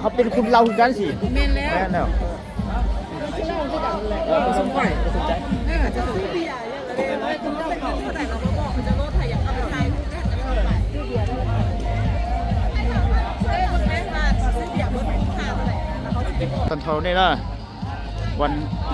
เขาเป็นคนลาวคือกันสิ Tag nrho nej na,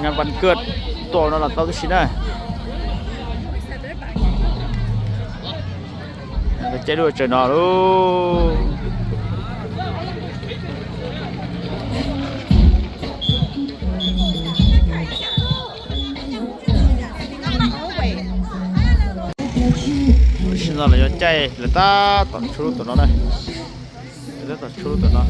ngan vas kawg tuaj no los tau tib si na. Caij lub tsev no lauj. No lawv yuav caij lawv tab tom tshuab lub tom no na. Lawv tab tom tshuab lub tom no.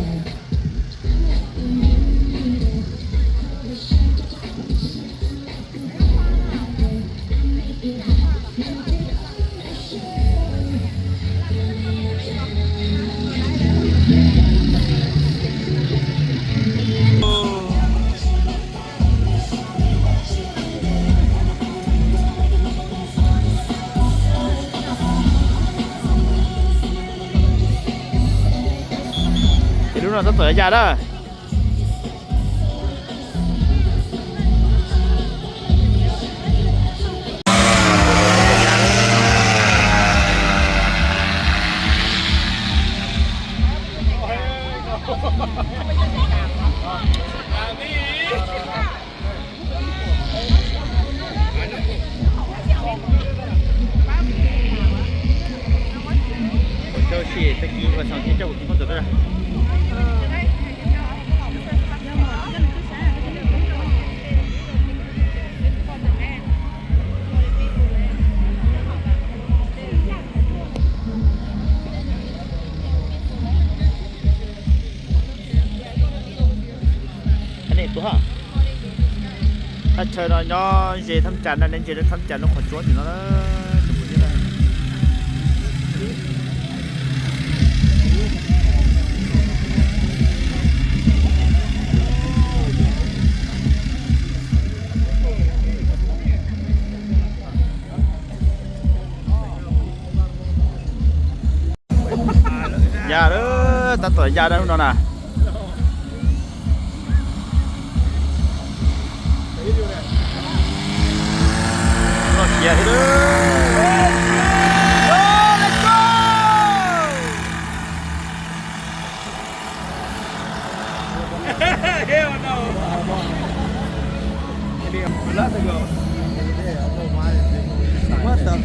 Ces lub no tab tom ya na. Thaj chaw no nyob ze Thab Cas na, nyob ze Thab Cas no qhov tsuab tim no. Ya lawm, tab tom ya lawm no na. Los khiav thiab.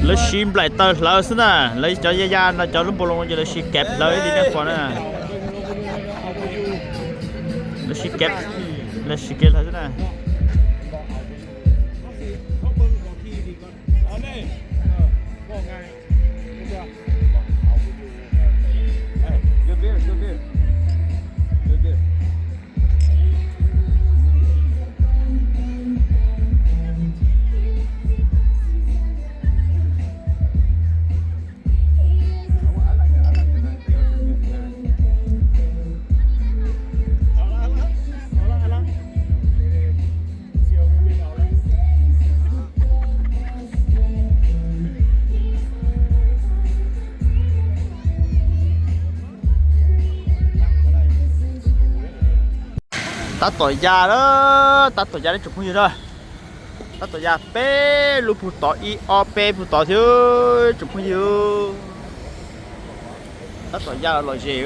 Lawv siv nplaim taws hlawv xwb na, lawv cov ya ya no cov lub npaus loos ces lawv siv kev hlawv ib li nej pom na. Lawv siv kev, lawv siv kev hlawv xwb na. Tab tom ya lawm, tab tom ya lawm tsoom phooj ywg na. Tab tom ya peb lub pug tod, ib ob peb pug tod thiab tsoom phooj ywg. Tab tom ya lom zem.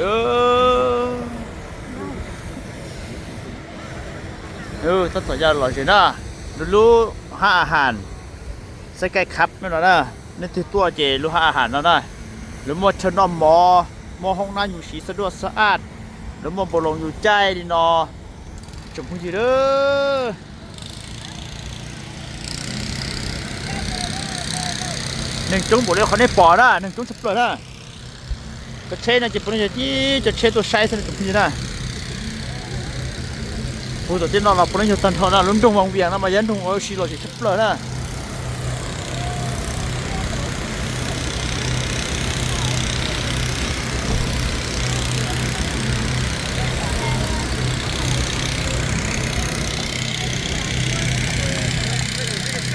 Tab tom ya lom zem na. Lub lub hab a has, xab kaij khab no na. Nej twg tuaj ces lub hab a has no na, lawv muaj chaw noj mov, muaj hoob nab yus siv xab duaj xab aj, lawv muaj npaus loos yus caij li no. Tsoom phooj ywg, neeg coob npaum li qhov nej pom na, neeg coob tshaj plaws na. Cov tsheb no ces puav leej yog tib cov tsheb tuaj saib xwb na tsoom phooj ywg na. Puag tom tej no los puav leej yog tag nrho na, lub nroog Vaj Viam no mas yog nroog uas si lom zem tshaj plaws na.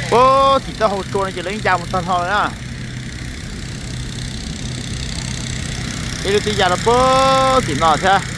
Puag tim taub hau tsua no ces lawv yeej ya mus tag nrho lawm na. Ib lub twb ya rau puag tim no thiab.